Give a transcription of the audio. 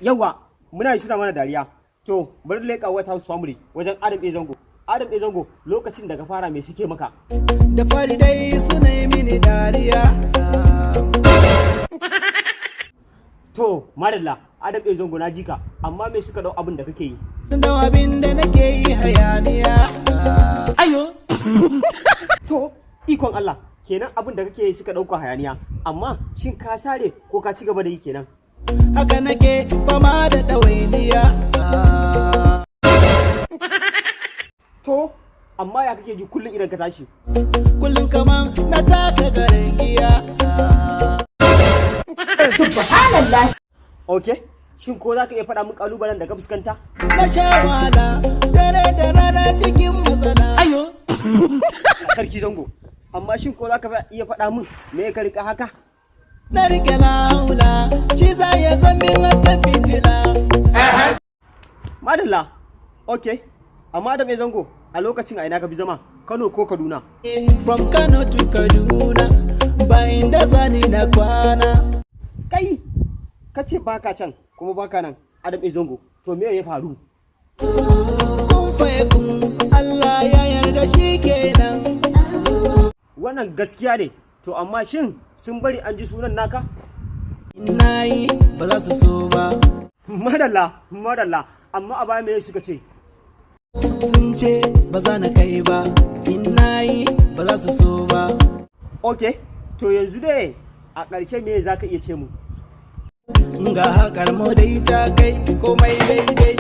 Yawa, muna yi suna mana dariya. To, bari leƙa White House Family wajen Adam A Zango. Adam A Zango, lokacin da ka fara, me suke maka? Da fari dai suna yi mini dariya. To, madalla, Adam A Zango, na jika, amma me suka dau abin da kake yi? Sun dau abin da nake yi hayaniya. Ayo. To, ikon Allah, kenan abin da kake yi suka dauka hayaniya, amma shin ka sare ko ka ci gaba da yi kenan? Haka nake fama da ɗawainiya. To, amma ya kake ji kullum idan ka tashi? Kullum kaman na taka garin giya. Subhanallah. Ok, shin ko za ka iya faɗa min ƙalubalen da ka fuskanta? Na sha wahala dare da rana cikin matsala. Ayo. Sarki Zango, amma shin ko za ka iya faɗa min me ka rika haka? Na rike laula, shi za ya zama hasken fitila. Madalla, ok, amma Adam A Zango, a lokacin a ina ka fi zama, Kano ko Kaduna? From Kano to Kaduna, bayan da zani na kwana. Kai, ka ce baka can kuma baka nan, Adam A Zango, to me ya faru? Kun faye kun, Allah ya yarda, shi kenan. Wannan gaskiya ne, to amma shin sun bari an ji sunan naka? Na yi ba za su so ba. Madalla, madalla, amma a baya me suka ce? Sun ce ba za na kai ba. In na yi ba za su so ba. Ok, to yanzu dai a ƙarshe me za ka iya ce mu? Ga hakar mu dai ta kai komai daidai.